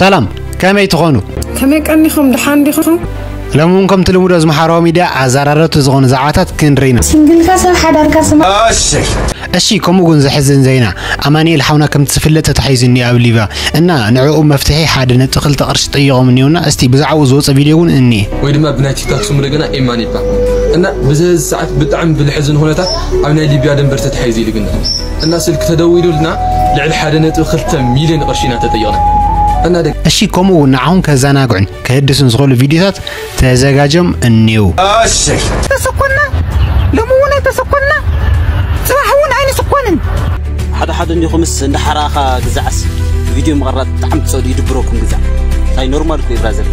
ሰላም፣ ከመይ ትኾኑ? ከመይ ቀኒኹም? ደሓን ዲኹም? ሎሚ እውን ከምቲ ልሙድ ኣብዚ ማሕበራዊ ሚድያ ኣዘራረብቲ ዝኾኑ ዛዕባታት ክንርኢ ኢና። ሲንግልካ ሰብ ሓዳርካ ስማ። እሺ፣ ከምኡ እውን ዘሕዝን ዜና፣ ኣማኑኤል ሓውና ከምቲ ዝፍለጥ ተታሒዙ እኒኦ ኣብ ሊብያ እና ንዕኡ መፍትሒ ሓደ ነጥቢ ክልተ ቅርሺ ጠይቖም እኒኦና። እስቲ ብዛዕባኡ ዝወፀ ቪድዮ እውን እኒኤ። ወይ ድማ ብናይ ቲክቶክ ስሙ እንደገና ኤማን ይባል እና ብዚ ሰዓት ብጣዕሚ ብልሕዝን ሁኔታ ኣብ ናይ ሊብያ ደንበር ተታሒዙ ኢሉ ግን እና ስልኪ ተደዊሉልና ልዕሊ ሓደ ነጥቢ ክልተ ሚልዮን ቅርሺ ኢና ተጠይቕና። እና ደግ- እሺ፣ ከምኡ እውን ንዓኹም ከዘናግዑን ከህድሱን ዝኽእሉ ቪድዮታት ተዘጋጆም እኒው። ተሰኮና፣ ሎሚ እውን ኣይተሰኮና፣ ጽባሕ እውን ኣይንስኮንን። ሓደ ሓደ እንዲኹምስ እንዳ ሓራኻ ግዛዕስ ቪድዮ ምቕራጽ ብጣዕሚ ትጸልኡ፣ ይድብረኩም ግዛዕ። እንታይ ኖርማል እኮ እዩ ብራዘር።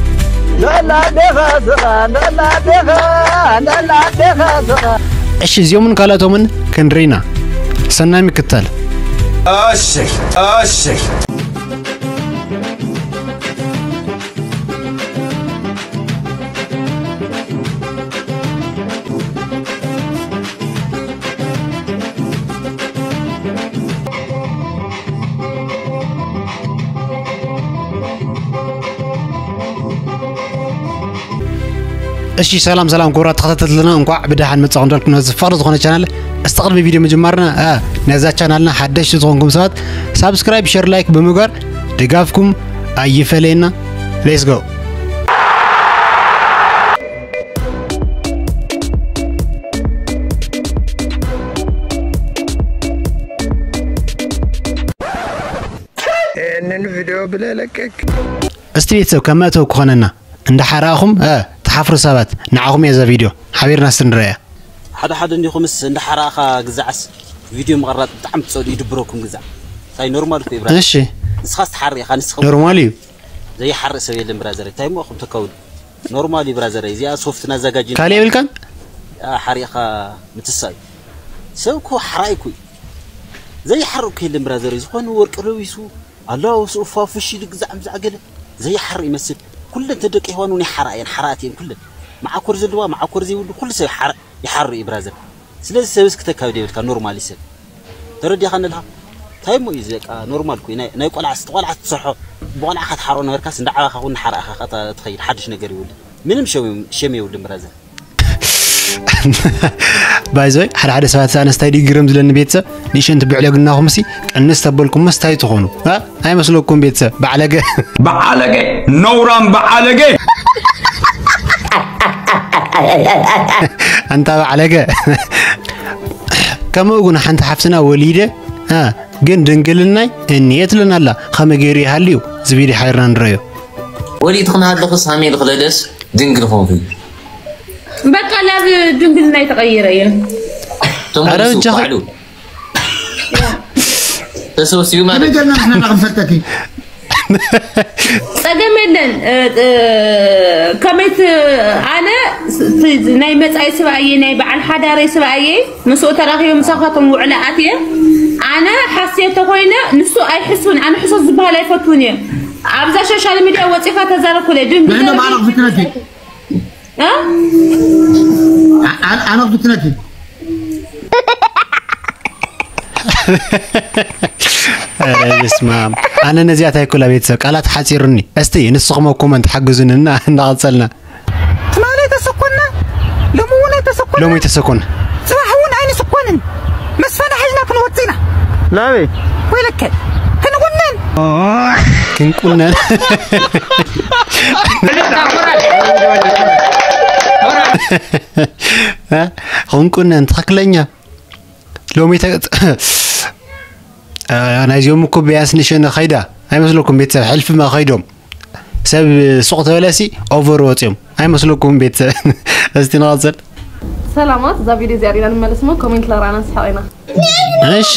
እሺ፣ እዚኦምን ካልኦቶምን ክንሪና። ሰናይ ምክታል። እሺ፣ ሰላም ሰላም ክቡራት ተኸታተልትና፣ እንኳዕ ብደሓን መጻኹም እንዳልኩ ነዚ ፍቕሪ ዝኾነ ቻናል፣ እስቲ ቅድሚ ቪድዮ ምጅማርና፣ እ፣ ነዛ ቻናልና ሓደሽቲ ዝኾንኩም ሰባት ሳብስክራይብ፣ ሸር፣ ላይክ ብምግባር ድጋፍኩም ኣይፈለየና። ሌትስ ጎ። ይህንን ቪድዮ ብለለቀቅ። እስቲ ቤተሰብ ከም መእተዊ ክኾነና፣ እንዳ ሓራእኹም፣ እ፣ ትሓፍሩ ሰባት፣ ንዓኹም እየ እዛ ቪድዮ። ሓቢርና እስቲ ንረኣያ። ሓደ ሓደ እንዲኹምስ እንዳ ሓራእኻ ግዛዕስ ቪድዮ ምቕራጽ ብጣዕሚ ትጸልኡ፣ ይድብረኩም ግዛዕ። እንታይ ኖርማል እኮ እዩ ብራዘር። እሺ። ንስኻስ ትሓርእ ኢኻ፣ ንስኻ ኖርማል እዩ። ዘይሓርእ ሰብ የለን ብራዘር። እንታይ እሞ እኹም ተካውሉ። ኖርማል እዩ ብራዘር። እዚኣ ሶፍት እናዘጋጅ ካልእ የብልካን? ኣ፣ ሓሪእኻ ምትሳእ እዩ። ሰብ እኮ ሓራይ እኮ እዩ። ዘይሓርእ እኮ የለን ብራዘር። ዝኾነ ወርቂ ለቢሱ ኣለዋውስኡ ፋፉሽ ኢሉ ግዛዕ ምዛዕ ገለ ዘይሓርእ ይመስል። ኩለን ተደቂ ሔዋን እውን ይሓራ እየን፣ ሓራኣት እየን ኩለን። መዓኮር ዘለዋ፣ መዓኮር ዘይብሉ፣ ኩሉ ሰብ ይሓር-፣ ይሓርእ እዩ ብራዘር። ስለዚ ሰብ እስኪ ተካብድ የብልካ፣ ኖርማል እዩ ሰብ። ተረዲኻኒ ኣለኻ? እንታይ እሞ እዩ እዚ በቃ ኖርማል እኮ እዩ። ናይ፣ ናይ ቆልዓ ስቲ ቆልዓ ትሰርሖ፣ ብቆልዓ ከተሓርኦ ነበርካስ እንዳዓባኻ እውን ሓራእኻ ትኸይድ፣ ሓድሽ ነገር ይውልን። ምንም ሸም፣ ሸም የብሉን ብራዘር። ባይዞይ ሓደ ሓደ ሰባት ኣነስታይ ድዩ ግርም ዝለኒ ቤተሰብ ንሸንቲ ብዕለግናኹም ሲ ቅንስ ተበልኩም መስታይ ትኾኑ እ? ኣይመስለኩም ቤተሰብ ባዕለገ ባዓለገ ነውራም ባዓለገ። ኣንታ ባዕለገ። ከምኡ እውን ሓንቲ ሓፍትና ወሊደ እ፣ ግን ድንግልናይ እኒኤ ትለና ኣላ። ከመይ ገይሩ ይሃልዩ ዝብል ሓይርና ንረዮ። ወሊድ ክንሃለኽስ ሃሜል ክለደስ ድንግል ኾንኩ። በቃ ላብ ድንግልና የተቀየረ እየ። ተመሊሱ ኣረ ብቻ ባዕሉ። ተሰብሲቡ ማለት ከመይ ጌርና ንሕና ክንፈልጠኪ? ጸገም የለን። እ፣ እ፣ ከመይት ኣነ ስ-፣ ት-፣ ናይ መጻኢ ስብኣየ፣ ናይ በዓል ሓዳረይ ስብኣየ፣ ምስኡ ተራኺበ ምሳኻቶም ውዕለ ኣትየ። ኣነ ሓስየ ተኾይነ ንሱ ኣይሕሱን፣ ኣነ ሕሶት ዝበሃል ኣይፈቱን እየ። ኣብዛ ሶሻል ሚድያ ወጺኻ ተዛረብ ኩለ ድንግል ንሕና ማዕረቕ ፍትነኪ። እ? ኣ-፣ ኣነ ክፍትነኪ። ኧረ በስመ ኣብ። ኣነ ነዚኣ እንታይ ኩላ ቤተሰብ ቃላት ሓፂሩኒ። እስቲ ንስኹም ኣብ ኮመንት ሓግዙኒ እና እንዳቐፀልና። ትማሊ ተሰኮና፣ ሎሚ እውን ኣይተሰኮና። ሎሚ ኣይተሰኮና። ጽባሕ እውን ኣይንስኮንን። መስፈና ሒዝና ክንወጽእ ኢና። ላበይ? ወይለከ። ክንቁነን። ክንቁነን። እ? ክንቁነን ትኽክለኛ። ሎሚ ተ-፣ እ፣ ናይዚኦም እኮ ቢያንስ ንሸነ ኸይዳ። ኣይመስለኩም ቤተሰብ? ሕልፊ ማ ኸይዶም። ሰብ ሱቕ ተበለሲ ኦቨር ወፂኦም። ኣይመስለኩም ቤተሰብ? እስቲ ንቐፅል። ሰላማት፣ እዛ ቪድዮ እዚኣ ሪና ንመለስ እሞ ኮሜንት ላራና ንስሕቕ ኢና። እሺ።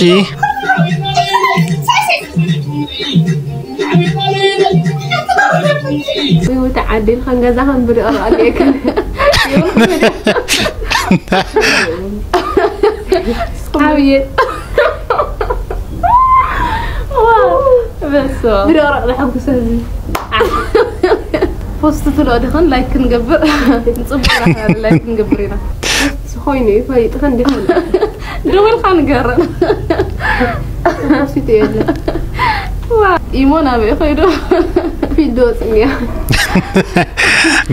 ወይ ወዲ ዓዲ ኢልካን ገዛኻን ብድቕርቕ ኣልየክን። ዓብየ። ዋው። በስመ ኣብ። ብድቕርቕ ዘሐጉሰ ህዝቢ። ፖስት ትልኦ ድኽን ላይክ ክንገብር። ንጽቡቕ ራኸ ላይክ ክንገብር ኢና። ዝኾይኑ እዩ፣ ፈሊጥኸ እንዲኹም። ደወልካ ንገረን። ፖስት የለን። ዋ፣ ኢሞ ናበይ ኸይዱ? ይድወጽንያ።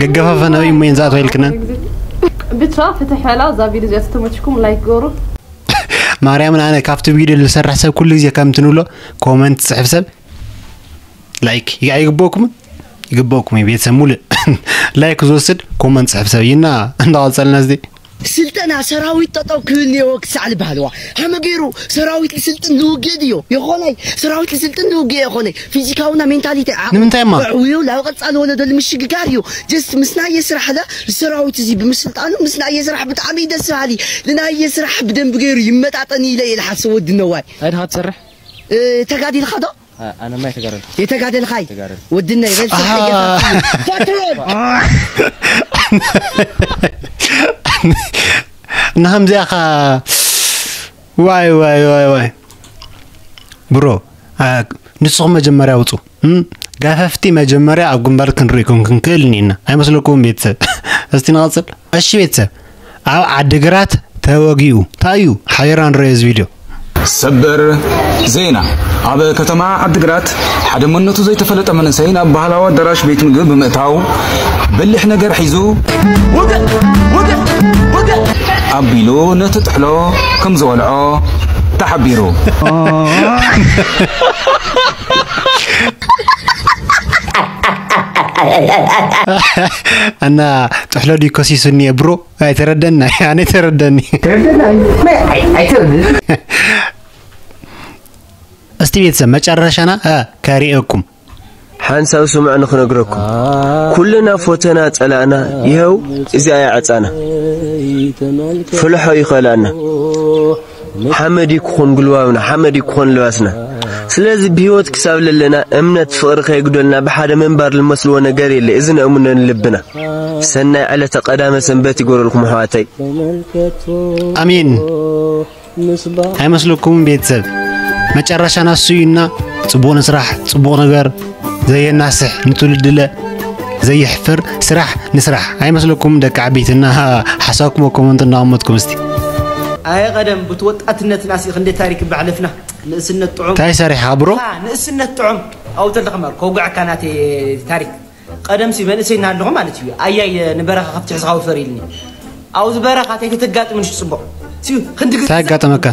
ገገፋፈ ናበይ እሞ እየን ዝኣትዋ ኢልክነን? ብቻ ፍትሕ በላ። እዛ ቪድዮ እዚኣ ተተመችኩም ላይክ ገሩ። ማርያምን ኣነ ካብቲ ቪድዮ ዝሰርሕ ሰብ ኩሉ ግዜ ከምቲ ንብሎ ኮመንት ዝጽሕፍ ሰብ ላይክ ይግበኩም ይግበኩም ቤተሰብ ሙሉ ላይክ ዝወስድ ኮመንት ዝጽሕፍ ሰብ ኢና። እንዳቐጸልና እዚ ስልጠና ሰራዊት ጠጠው ክብል ነይዎ ክሳዕ ዝበሃልዋ ሃመ ገይሩ ሰራዊት ልስልጥን ልውግእ ድዮ የኾነይ ሰራዊት ልስልጥን ልውግእ የኾነይ ፊዚካውና ሜንታሊቲ ዓቕሚ ንምንታይ እማ? ኣዕውዩ ናብ ቀጻሊ ወለዶ ንምሽግጋር እዩ ጀስት ምስ ናየ ስራሕ ለ ሰራዊት እዚ ብምስልጣኑ ምስ ናየ ስራሕ ብጣዕሚ እዩ ደስ በሃሊ ንናየ ስራሕ ብደንብ ገይሩ ይመጣጠን ኢለ እየ ዝሓስብ ወዲ ነዋይ እንታይ ድኻ ትሰርሕ ተጋዲልካ ዶ ኣነማ ይተጋረልኩ የተጋደልካይ ተጋደል ወድና ይበል ኣሃ። ሰሓየታችን ፋትሮን ንኸምዚኣ ኸ ዋይ ዋይ ዋይ ዋይ ብሮ ንስኹም መጀመርያ ውፁ እም፣ ገፈፍቲ መጀመርያ ኣብ ግንባር ክንርኢኩም ክንክእል እኒና ኣይመስለኩም ቤተሰብ እስቲ ንቐፅል እሺ ቤተሰብ ኣብ ዓድግራት ተወጊኡ እንታይ እዩ ሓቢርና ንረዮ እዚ ቪድዮ ሰበር ዜና ኣብ ከተማ ዓድግራት ሓደ መንነቱ ዘይተፈለጠ መንእሰይ ናብ ባህላዊ ኣዳራሽ ቤት ምግቢ ብምእታው በሊሕ ነገር ሒዙ ኣቢሉ ነቲ ጥሕሎ ከም ዝበልዖ ተሓቢሩ። እና ጥሕሎ ድዩ ከሲሱ እኒኤ ብሮ ኣይተረደና ኣነ ተረደኒ እስቲ ቤተሰብ መጨረሻና ከሪኤኩም ሓንሳብ ስምዑኒ ክነግረኩም ኩልና ፎተና ጸላእና ይኸው እዚኣ እያ ዕጻና ፍልሖ ይኸላና ሓመድ ይኩኹን ጉልባብና ሓመድ ይኩኹን ልባስና ስለዚ ብህይወት ክሳብ ለለና እምነት ፍቕሪ ከይጉደልና ብሓደ ምንባር ልመስልዎ ነገር የለ እዚ ነእምኖ ንልብና ሰናይ ዕለተ ቀዳመ ሰንበት ይጎረልኩም ኣሕዋተይ ኣሜን ኣይመስለኩምን ቤተሰብ መጨረሻና እሱ እዩና ጽቡቕ ንስራሕ ጽቡቕ ነገር ዘየናስሕ ንትውልድለ ዘየሕፍር ስራሕ ንስራሕ ኣይመስለኩም ደቂ ዓበይትና ሓሳብኩም ኮመንት እናቐመጥኩም እስቲ ኣየ ቀደም ብቲ ወጣትነትና ሲ ክንደ ታሪክ ባሕለፍና ንእስነት ጥዑም እንታይ ሰሪሕኻ ብሮ ንእስነት ጥዑም ኣውተልካ ማር ከውግዐካ ናተይ ታሪክ ቀደምሲ መንእሰይ እናሃለኹ ማለት እዩ ኣያይ ንበረኻ ከፍቲ ሕዝኻ ውፈር ኢልኒ ኣብዚ በረኻ ተይተተጋጥምንሽ ፅቡቕ ሲዩ ክንዲ ግዜ እንታይ ኣጋጠመካ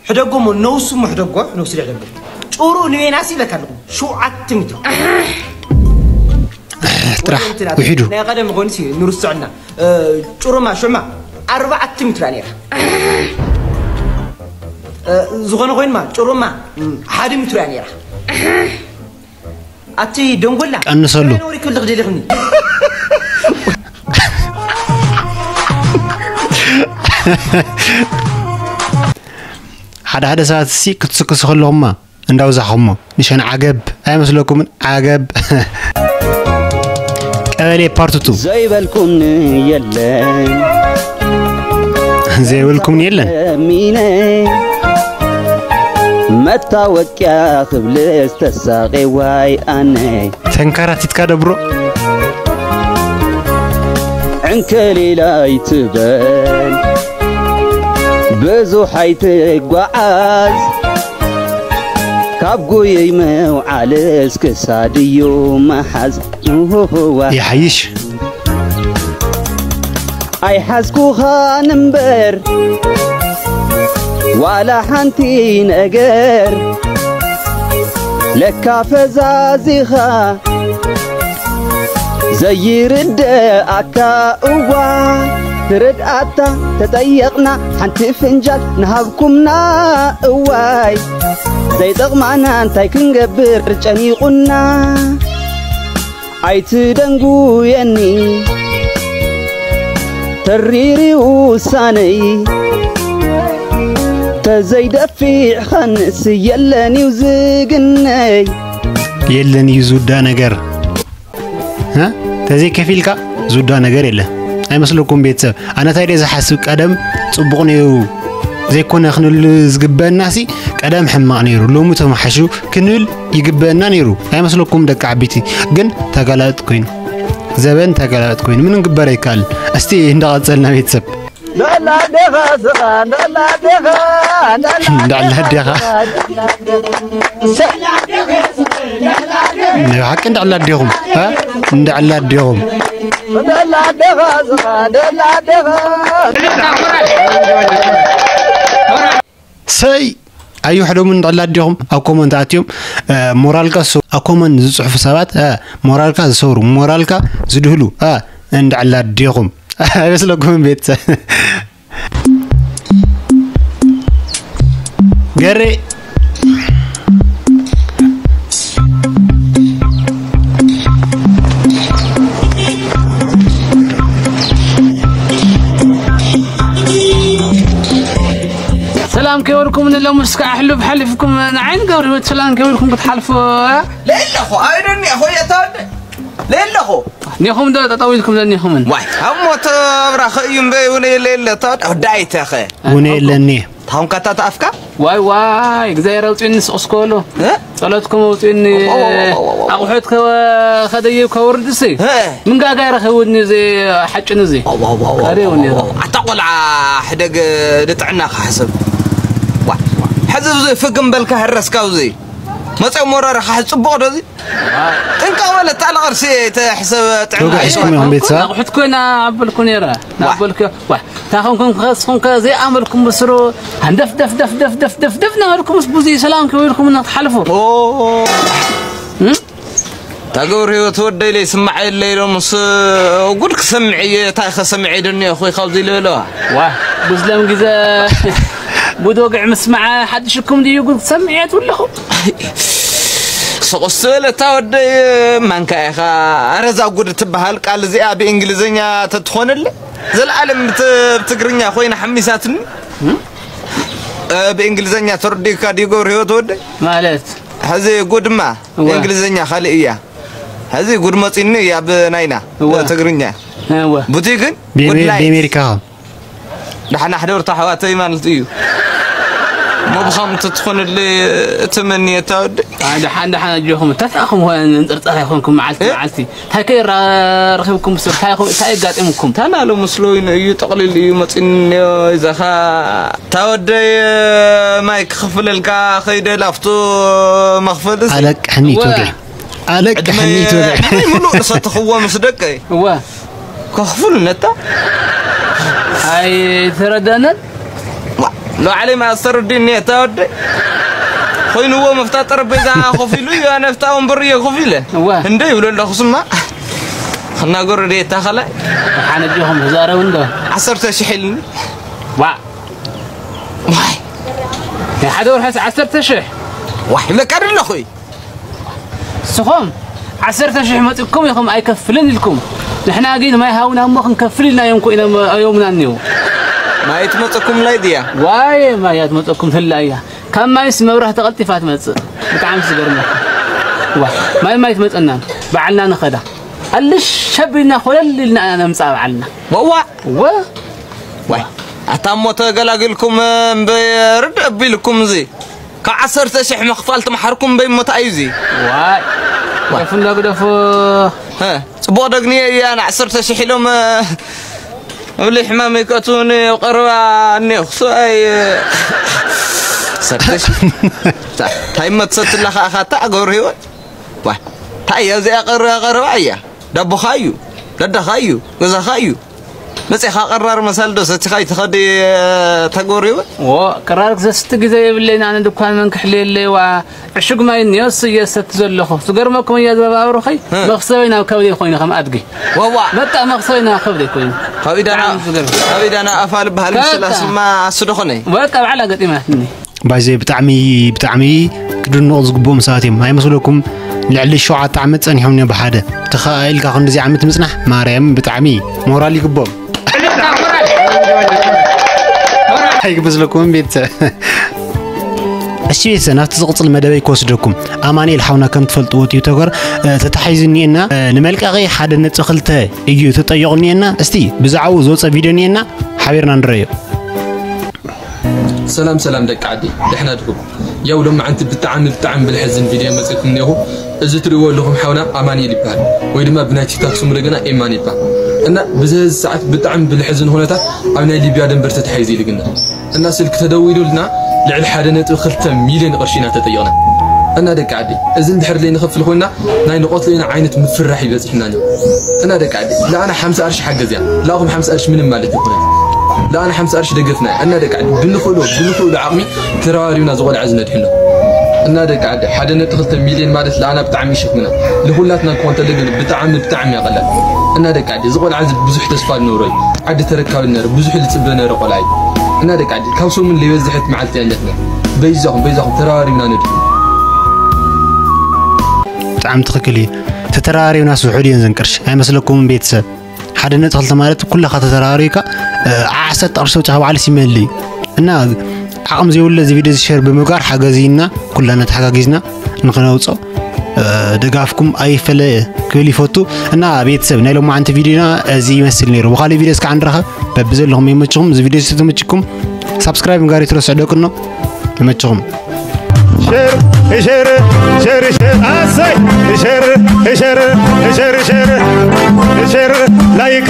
ሕደጎ እሞ ነውሱ እሞ ሕደጎ ነውሱ ሕደጎ ጭሩ ንቤናሲ ኢለካ ኣለኹ ሸውዓተ ሚትሮ ጥራሕ ውሒዱ ናይ ቀደም ኾንሲ ንርስዖና ጭሩማ ሽዑማ ኣርባዕተ ሚትሮ እያ ነይራ ዝኾነ ኮይንማ ጭሩማ ሓደ ሚትሮ እያ ነይራ ኣቲ ደንጎላ ቀንሰሉ ወሪክልኽ ደሊኽኒ ሓደ ሓደ ሰባት ሲ ክትስክሱ ከለኹማ እንዳውዛኹሞ ንሸን ዓገብ ኣይመስለኩምን ዓገብ ቀበሌ ፓርትቱ ዘይበልኩም የለን ዘይብልኩም የለን ሚነ መታወቅያ ክብልስ ተሳቄዋይ ኣነይ ተንከራቲትካ ደብሮ ዕንክሊል ኣይትበል ብዙሕ ኣይትጓዓዝ ካብ ጉይይ ምውዓልስ ክሳድ እዩ መሓዝ ይሓይሽ ኣይሓዝኩኻን እምበር ዋላ ሓንቲ ነገር ለካ ፈዛዚኻ ዘይርድኣካ እዋ ትርድኣታ ተጠየቕና ሓንቲ ፍንጃል ንሃብኩምና እዋይ ዘይጠቕማና እንታይ ክንገብር ጨኒቑና ኣይትደንጉየኒ ተሪሪ ውሳነይ ተዘይደፊዕኻንስ የለን እዩ ዝግነይ የለን እዩ ዝውዳእ ነገር ተዘይከፊልካ ዝውዳእ ነገር የለን ኣይመስለኩም ቤተሰብ ኣነ እንታይ ዝሓስብ ቀደም ፅቡቕ ነይሩ ዘይኮነ ክንብል ዝግበአና ሲ ቀደም ሕማቕ ነይሩ ሎሚ ተመሓሹ ክንብል ይግበአና ነይሩ ኣይመስለኩም ደቂ ዓቢቲ ግን ተጋላጥ ኮይኑ ዘበን ተጋላጥ ኮይኑ ምንም ግበር ኣይከኣል እስቲ እንዳቐጸልና ቤተሰብ እንዳላ ኣዴኻ ስኻ እንዳላ ኣዴኻ እንዳላ ኣዴኻ ናይ ሓቂ እንዳ ዕላ ኣዴኹም፣ እ? እንዳ ዕላ ኣዴኹም። ሰይ ኣዩ ሕደሙ እንዳ ዕላ ኣዴኹም ኣብ ኮመንት ኣትዮም፣ እ፣ ሞራልካ ዝሰ-፣ ኣብ ኮመንት ዝጽሕፉ ሰባት፣ እ፣ ሞራልካ ዝሰብሩ፣ ሞራልካ ዝድህሉ፣ እ፣ እንዳ ዕላ ኣዴኹም። ኣይመስለኩምን ቤተሰብ? ገሬ። ሰላም ከይበልኩም ንሎም እስከ ኣሕሉፍ ሓሊፍኩም ንዓይን ገብረ ህይወት ሰላም ከይበልኩም ክትሓልፉ። ለለኹ ኣይደኒ ኾየታደ ለለኹ ኔኹም ዶ ጠጠው ኢልኩም ዘኒኹምን? ዋይ ኣብ ሞት ኣብራኸ እዩ እምበይ እውን የለ የለ ታድ ዳይተኸ እውን የለኒ። ታሁን ካታ ተኣፍካ? ዋይ ዋይ እግዚኣብሔር ኣውፅእኒ ስቕስኮ በሎ። እ? ጸሎትኩም ኣውፅእኒ። ኦ፣ ኦ፣ ኦ፣ ኦ፣ ኦ። ኣቑሑት ከ-፣ ከደይብ ከውርድ እሲ እ? ምንጋጋ ይረኸብኒ እዚ ሓጭን እዚ። ኦ፣ ኦ፣ ኦ፣ ኦ፣ ካደይ እውን ኦ፣ ይረኸብ። ኣታ ቆልዓ ሕደግ ንጥዕና ክሕስብ። ዋ፣ ሕዚ እዚ ፍግም በልካ ህረስካ እዚ መፀ ሞራርኻ ጽቡቕ ዶ እዚ? ጥንቃ በለ፣ እታ ለቐርሲ ተሕሰብ ጥዕና ተጋሒስኩም ኢኹም ቤተሰብ? ኣቑሑት ኮይና ኣበልኩ ነይረ። ዋ። ኣበልኩ፣ ዋ። እታ ኸንኩም ክኸስኹም ከ ዘይኣመልኩም ብስሩ፣ ሃንደፍ ደፍ ደፍ ደፍ ደፍ ደፍ ደፍ እናበልኩምስ ብዙይ ሰላም ክብልኩም እናተሓልፉ። ኦ። እም? እታ ገብረ ህይወት ወደይ ለይ ስማዕ የለ ኢሎምስ ጉድ ክሰምዕ እየ፣ እንታይ ኸሰምዕ እየ ደኒ እየ፣ ኾይ ካብዚ ኢለ በለዋ። ዋ፣ ብዙ ለም ግዜ ጉድ ወግዒ ምስማዕ ሓድሽኩም ድዩ ጉድ ክሰምዕ እየ ትብልኹም? ስቑስ በለ እታ ወደይ፣ ማንካ ኢኻ? ኣረ እዛ ጉድ እትበሃል ቃል እዚኣ ብእንግሊዝኛ ተትኾነለ፣ ዘልኣለም ብት-፣ ብትግርኛ ኮይና ሓሚሳትኒ። እ፣ ብእንግሊዝኛ ተረዲእካ ድዩ ገብረ ህይወት ወደይ? ማለት? ሕዚ ጉድማ እወ። ብእንግሊዝኛ ካልእ እያ። ሕዚ ጉድ መፂኒ እያ ብናይና፣ እወ። ብትግርኛ። እወ። ቡቲ ግን ብኤሜ-፣ ጉድ ናይት። ብኤሜሪካ። ደሓና ሕደርታ ኣሕዋተይ ማለት እዩ። እሞ ብኸምኡ እንተትኾነለይ እትመኒ እታ ወደይ። ኣይ፣ ደሓን፣ ደሓን ኣጆኹም። እንታይ ተኣኹም ኾነ እንፅርፃር ኣይኮንኩም መዓልቲ፣ እ? መዓልቲ? እንታይ ከይራ-፣ ረኺብኩም ሰብ? እንታይ ይኹም-፣ እንታይ የጋጢምኩም? ታናሎ ምስሎ እዩ፣ ጠቕሊሉ እዩ መፂንዮ ይዛኻ። እታ ወደይ ማይ ክኽፍለልካ ኸይደ ላፍቶ መኽፈል እዚ። ኣለቅሕኒ እወ። ትወግዒ። ኣለቅሕኒ ዕድመ-፣ ትወግዒ። ዕድመይ ምሉእ ዝሰተኽዎ ምስ ደቀይ። እወ። ከኽፍሉ ነታ? ኣይተረዳእናን። ዋ፣ ሎዓለይ መኣዝ ተረዲእኒ እታ ወደይ? ኮይንዎ መፍታ ጠረጴዛ ኮፍ ኢሉ እዩ፣ ኣነ ፍታ ወንበር እየ ኮፍ ኢለ። እወ። እንደ ይብሎ ኣለኹ ስማ። ክናገሩ ድየ እታ ካልኣይ? ደሓን ኣጆኹም ተዛረቡ እንዶ። ዓሰርተ ሽሕ ኢልኒ። ዋ። ዋይ። ናይ ሓደ ወርሒ ዓሰርተ ሽሕ። ዋይ፣ ይብለካ ዶ ኣለኹ እዩ። ንስኹም ዓሰርተ ሽሕ መፂእኩም ኢኹም ኣይከፍልን ኢልኩም። ንሕና ግን ማይ ሃቡና እሞ ክንከፍል ኢልና እዮም እኮ ኢሎም ኣዮምና እኒው። ማይ ትመፀኩም ላይ ድያ? ዋይ፣ ማይ እያ ትመፀኩም ህላ እያ። ካብ ማይስ መብራህቲ ቀልጢፋ ትመፅእ። ብጣዕሚ ዝገርመኩም። ዋ፣ ማይ ማይ ትመፀና። ባዕልና ንኸዳ። ኣልሽ ሸቢልና ኮለል ኢልና ኢና ነምፅኣ ባዕልና። ወዋ። ወ-፣ ዋይ፣ ኣታ እሞ ተገላግልኩም እምበይ ርድእ ኣቢልኩም እዚ። ካብ ዓሰርተ ሽሕ ምኽፋል ተማሓርኩም እምበይ እሞ እንታይ እዩ እዚ? ዋይ፣ ዋይ። ግደፉ እንዳ ግደፉ። ሀ፣ ጽቡቕ ደግንየ እያ ንዓሰርተ ሽሕ ኢሎም፣ እብሊ ሕማመይ ከእትዉኒ ኣብ ቀረባ እኒኦ። ክስዋይ፣ ዓሰርተ ሽሕ። ታ-፣ እንታይ እሞ ትሰትላ ኸኣ ኻታ ገብረ ህይወት? ዋይ፣ እንታይ እያ እዚኣ ቀረባ፣ ቀረባ እያ። ዳቦኻ እዩ፣ ደዳኻ እዩ፣ ገዛኻ እዩ። መጺኻ ቀራር መሳል ዶ ሰቲኻ ኣይትኸዲ ተጎሪወ? ዎ፣ ቀራር ክሰቲ ግዜ የብለይን፣ ኣነ ድኳን መን ክሕልየለይ ዋ። ዕሹግ ማይ እኒኦስ እየ ሰቲ ዘለኹ። ዝገርመኩም እያ ዘባብሩኸይ፣ እ። መኽሰበይ ናብ ከብደይ ኮይኑ ከም ኣድጊ። ወዋ። በቃ መኽሰበይ ናብ ከብደይ ኮይኑ። ካብ ኢዳና፣ ብጣዕሚ ዝገርም። ካብ ኢዳና ኣፋ ልበሃል በቃ። ምስላ ስማ ኣሱ ዶ ኾነ? በቃ ባዕላ ገጢማትኒ። ባይዘ ብጣዕሚ፣ ብጣዕሚ ክድነቑ ዝግብኦም ሰባት እዮም። ኣይመስለኩም? ልዕሊ ሸውዓተ ዓመት ጸኒሖም እዮም ብሓደ። ተኸኣኢልካ ክንድዚ ዓመት ምጽናሕ፣ ማርያም ብጣዕሚ ሞራል ይግብኦም። ኣይመስለኩምን ቤተሰብ? እሺ ቤተሰብ፣ ናብቲ ዝቕጽል መደበይ ክወስደኩም። ኣማኑኤል ሓውና ከም ትፈልጥዎ ቲክቶከር፣ እ፣ ተታሒዙ እኒኤና፣ እ፣ ንመልቀቒ ሓደ ነጥቢ ክልተ እዩ ተጠይቑ እኒኤና። እስቲ ብዛዕባኡ ዝወጸ ቪድዮ እኒኤና፣ ሓቢርና ንረዮ። ሰላም ሰላም ደቂ ዓዲ፣ ደሕና ድኹም? ያው ሎማዓንቲ ብጣዕሚ ብጣዕሚ ብልሕዝን ቪድዮ መፂእኩም እኒኹ። እዚ ትሪእዎ ኣለኹም ሓውና ኣማኑኤል ይበሃል፣ ወይ ድማ ብናይ ቲክቶክ ስሙ እንደገና ኤማን ይበሃል። እና ብዚ ሰዓት ብጣዕሚ ብልሕዝን ኩነታት ኣብ ናይ ሊብያ ደንበር ተታሒዙ ኢሉ ግና እና ስልኪ ተደዊሉልና ልዕሊ ሓደ ነጥቢ ክልተ ሚልዮን ቅርሺ ኢና ተጠይቕና። እና ደቂ ዓዲ፣ እዚ እንድሕር ለይ ንኸፍል ኮይና ናይ ንቆትለይና ዓይነት ምፍራሕ ይበፅሕና ነይሩ። እና ደቂ ዓዲ፣ ለኣና ሓምሳ ቅርሺ ሓገዝ እያ፣ ለኣኹም ሓምሳ ቅርሺ ምንም ማለት ይኮነ። ለኣና ሓምሳ ቅርሺ ደገፍና እያ። እና ደቂ ዓዲ፣ ብንኽእሎ ብንኽእሎ ዓቕሚ ተረባሪብና ዝቆልዓ ዝነድሕኖ። እና ደቂ ዓዲ፣ ሓደ ነጥቢ ክልተ ሚልዮን ማለት ለኣና ብጣዕሚ ይሸክምና። ንኹላትና ክኾን ተለገ ብጣዕሚ ብጣዕሚ ያቐላል። እና ደቂ ዓዲ፣ እዚ ቆልዓ እዚ ብዙሕ ተስፋ ዝነበሮ እዩ። ዓዲ ተረካቢ ነረ ብዙሕ ዝፅበ ነረ ቆልዓ እዩ። እና ደቂ ዓዲ፣ ካብ ሰሙን ለይበዝሐት መዓልቲ ኣለትና። በይዛኹም በይዛኹም ተረባሪብና ነድሕኖ። ብጣዕሚ ትኽክል እዩ። ተተራሪብናስ ውሑድ እየን ዘን ቅርሺ ኣይመስለኩምን ቤተሰብ? ሓደ ነጥቢ ክልተ ማለት ኩላኻ ተተራሪብካ ዓሰርተ ቅርሺ ኣውፅኻ ባዕሉ ሲመሊ እዩ። እና ዓቕም ዘይብሉ እዚ ቪድዮ እዚ ሸር ብምግባር ሓገዝና ኩላና ተሓጋጊዝና ንኽነውፅኦ ደጋፍኩም ኣይፈለ ክብል ይፈቱ። እና ቤተሰብ ናይ ሎማዓንቲ ቪድዮና እዚ ይመስል ነይሩ። ብኻሊእ ቪድዮ እስካዕ ንራኸብ። በብዘለኹም ይመችኹም። እዚ ቪድዮ ዝተመችኩም ሳብስክራይብ ምግባር ይትረስዑ ደቅኖ። ይመችኹም። ሸር ሸር ሸር ሸር ኣሰይ ሸር ሸር ሸር ሸር ሸር ላይክ